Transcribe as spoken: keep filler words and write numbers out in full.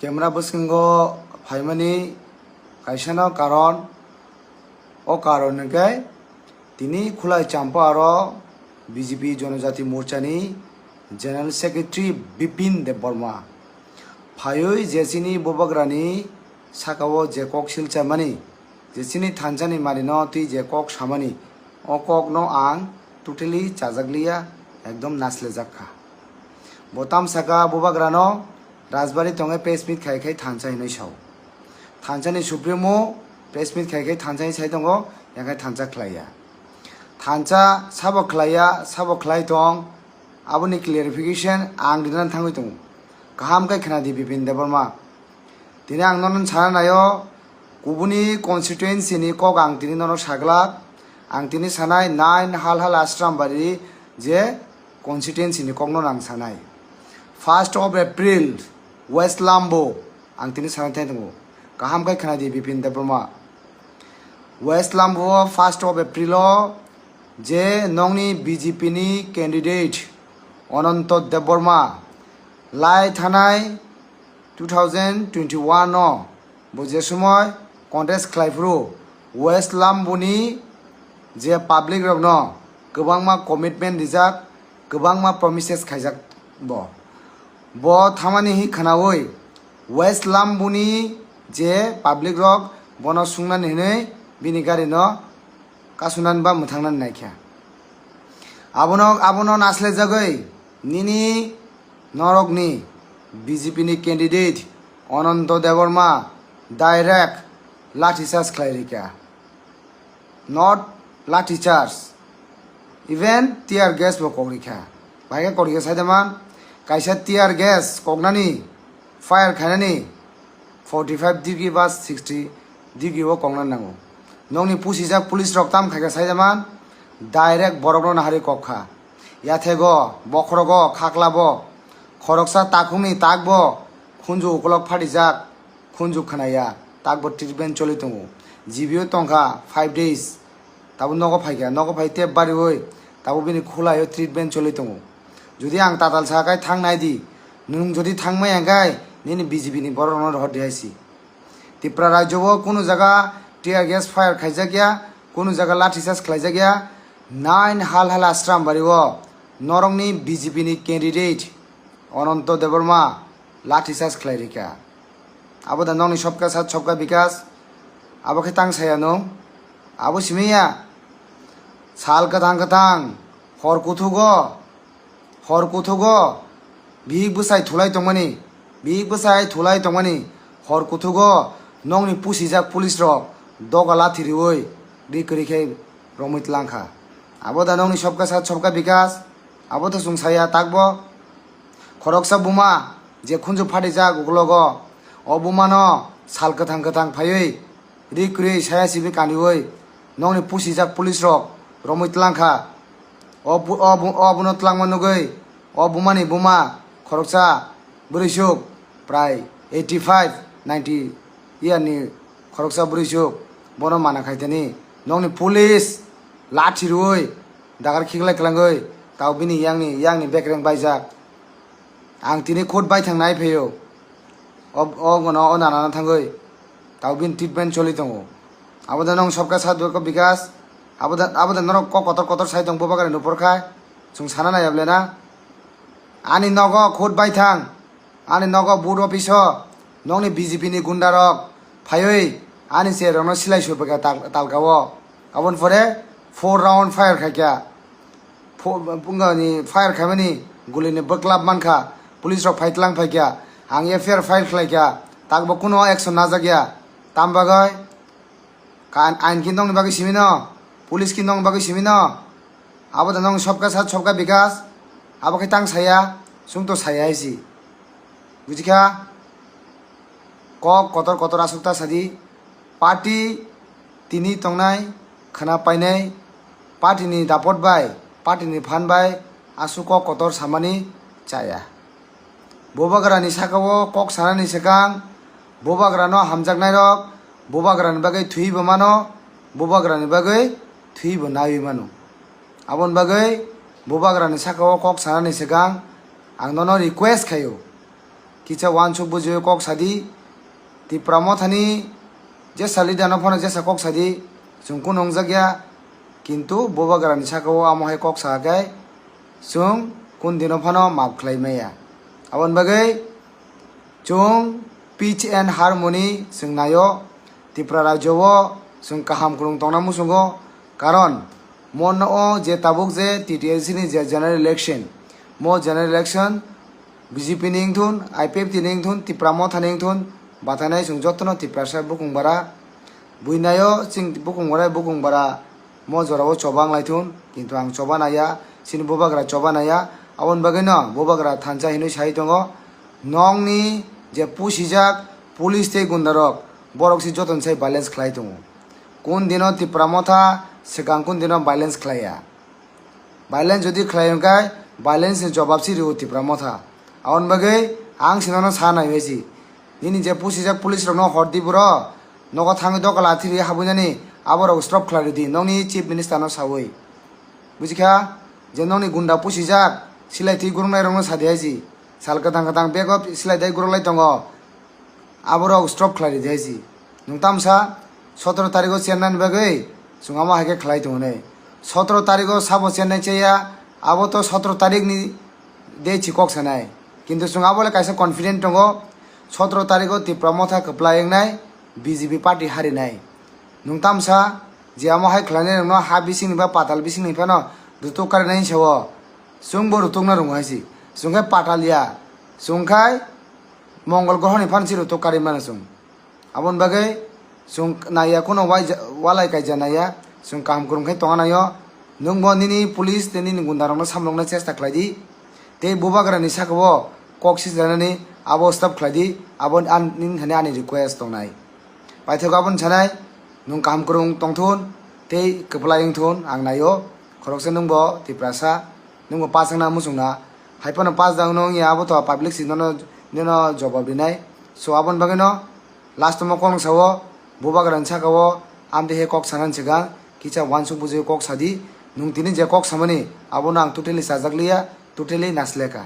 Camera bwskango phaimani kaisano karon, o karon hwnkhe tini Khulai Champa aro B J P Jonojati Morchani General Secretary Bipin Debbarma phaiwi je chini bubagrani sakao je kok silchamani, je chini thansani manino twi je kok samani, o kokno ang totally chajakliya, ekdom naslejak kha. Bo tamsaka bubagrano Rajbari tongwi press meet khai khai thansa hinwi sao. Thansani Supremo press meet khai khai thansa hinwi sai tongo, yakhai thansa khlaiya. Thansa sabo khlaiya, sabo khlai tong, aboni clarification ang rinani thangwi tongo. Kaham khe khna di Bipin Debbarma. Tini ang nono sana naio, kubuni constituency ni kok ang tini nono saglak, ang tini sanai nine Halhal Ashrambari je constituency ni kokno ang sanai. First of April, West Lambo, ang tini sanai thai tongo. Kaham khe khna di Bipin Debbarma. West Lambo first of April o je nongni B J P ni candidate Ananto Debbarma lai thanai two thousand twenty-one o bo je somoi contest khlai phuru West Lamboni je public rokno kwbangma commitment rijak, kwbangma promises khaijak bo. Bo thamani hi khnaui West Lamboni je public rok bono sungnani hinui bini gari no kasunani ba mwthangnani naikha. Abono, abono naslejagwi nini norokni B J P ni candidate Ananto Debbarma direct lathi charge khlai rikha. Not lathi charge, even tear gas bo kok rikha. Bahai khe kok rikha sai da man, kaisa tear gas koknani, fire khainani forty five degree ba sixty degree o kokna nango. Nokni pusijak police rok tam khaikha sai da man, direct borokno nahari kok kha. Yathego, bokhorogo, khaklabo, khoroksa takhukni takbo khunju ukolok phatijak, khunju khnaya, takbo treatment choli tongo. G B o tongkha five days, tabo nogo phaikha, nogo phai tep bariui tabo bini khulaio treatment choli tongo. Jodi ang tatal sa khai thang nai di, nwng jodi thang maya hwnkhe nini B J P ni borok rokno rohor di hai si. Tripura rajyo o kunu jaga tear gas fire khaijak ya, kunu jaga lathi charge khlaijak ya. Nine Halhal Ashrambari o norokni B J P ni candidate Ananto Debbarma lathi charge khlai rikha. Abo da nokni sobka sat sobka bikas, abo khe tang saya nung. Abo simi ya, sal kwthang kwthang, hor kuthugo, hor kuthugo bihik bwsai thulai tongmani, bihik bwsai thulai tongmani, hor kuthugo nokni pusijak police rok doga lathi riui ri kwrwi khe romwi tlang kha. Abo da nokni sobka sat sobka bikas, abo da chwng saya takbo. Khoroksa buma je khunju phatijak uklogo, o bumano sal kwthang kwthang phaiwi ri kwrwi saya simi kaniui nokni pusijak police rok romwi tlang kha. O bu-, o bu-, o buno tlangma nugui o bumani buma khoroksa bwrwisuk prai eighty five ninety year ni khoroksa bwrwisuk bono mana khaitani nokni police lathi rwui dagar khiklai kwlangwi tau bini yangni, yangni bekreng baijak. Ang tini khud baithang nai phaio. O, o gano o nanana thangwi tau bini treatment choli tongo. Abo da nong sobka sat dorko bikas. Abo da, abo da norok kok kotor kotor sai tong bubagra nupor khai. Chwng sana nai able na. Ani nogo khud baithang. Ani nogo booth office o nokni B J P ni gunda rok phaiwi ani chair rokno silai soi phaikha tal-, talka o. Aboni pore four round fire khaikha. Pho-, bungani fire khaimani gulini bwklap mankha. Police rok phai tlang phaikha. Ang F I R file khlaikha. Takbo kuno action najak ya. Tam bagwi? Ka-, ain ki nokni bagwi simi no? Police ki nokni bagwi simi no? Abo da nokni sobka sat sobka bikas. Abo khe tang saya, chwng to saya hai si. Buji kha? Kok kotor kotor aswk ta sadi. Party tini tongnai, khwna painai, party ni dapot bai, party ni phan bai aswk kok kotor samani chaya. Bubagrani sakao kok sanani swkang, bubagrano hamjaknairok bubagrani bagwi thwibo mano, bubagrani bagwi thwibo naiwi mano. Aboni bagwi bubagrani sakao kok sanani swkang ang nono request khaio, kisa uansuk bujiwi kok sadi. Tipra Mothani jesa leader no phano jesa kok sadi, chwng kunu wngjak ya, kintu Bubagrani saka o amo hai kok sa khe chwng kun dino phano maaf khlai maya. Aboni bagwi chwng peace and harmony chwng naio, Tripura rajyo o chwng kaham kwrwng tongna muchungo, karon mono o je tabuk je T T A C ni je general election, mo general election B J P ni wngthun, I P F T ni wngthun, Tipra Motha ni wngthun, bathanai chwng jotono Tiprasa bukung bara. Buinaio chwng bukung bara, bukung bara mo jorao choba wnglaithun, kintu ang choba naiya, chini Bubagra choba naiya. Aboni bagwino Bubagra thansa hinwi sai tongo, nokni je pusijak police tei gundarok, borok se jotoni sai violence khlai tongo. Kun dino Tipra Motha swkang kun dino violence khlaiya. Violence jodi khlai hwnkhe, violence ni jobab se rio Tipra Motha. Aboni bagwi ang se nono sa nai bai si. Nini je pusijak police rokno hor di bro, nogo thangwi doka lathi ri habwi nani, aborok stop khlai rw di, nokni chief minister no sawi. Bujikha, je nokni gunda pusijak, silai twi guruknai rokno sa di hai si. Sal kwthang kwthang bego silai dai guruk lai tongo. Aborok stop khlai ridi hai si. Nwng tamsa sotoro tarigo chennai ni bagwi chwng amo hai khe khlai tongo nai. Sotoro tarigo sabo chennai chaya, abo to sotoro tarik ni de chi kok sanai. Kintu chwng abo le kaisa confident tongo, sotoro tarigo Tipra Motha kwplai wngnai, B J P party harinai. Nwng tamsa je amo hai khlainai rokno ha bising ni ba patal bising ni phano rutuk karinai sao. Chwng bo rutuk na rwngo hai si. Chwng khe patal ya. Chwng khai Mongol groho ni phan si rutuk kari mano chwng. Aboni bagwi chwng naiya, kheno wai ja-, walai kaija naiya, chwng kaham kwrwng khe tongna naio. Nwng bo nini police tei nini gunda rokno samlokna chesta khlai di. Tei Bubagra ni saka o kok sijaknani abo stop khlai di. Abo an-, nini thani ani request tongnai. Paithago aboni sanai, nwng kaham kwrwng tongthun tei kwplai wngthun ang naio. Khoroksa nwng bo Tiprasa, nwng bo pass wngna muchungna. Hai phano pass da wngno wngya abo to public si nono, nono jobab rinai. So aboni bagwino last o mo kok nwng sao, Bubagra ni saka o amtwi he kok sana ni swkang kisa uansuk bujui kok sadi. Nwng tini je kok samani abono ang totally chajak liya, totally nasleka.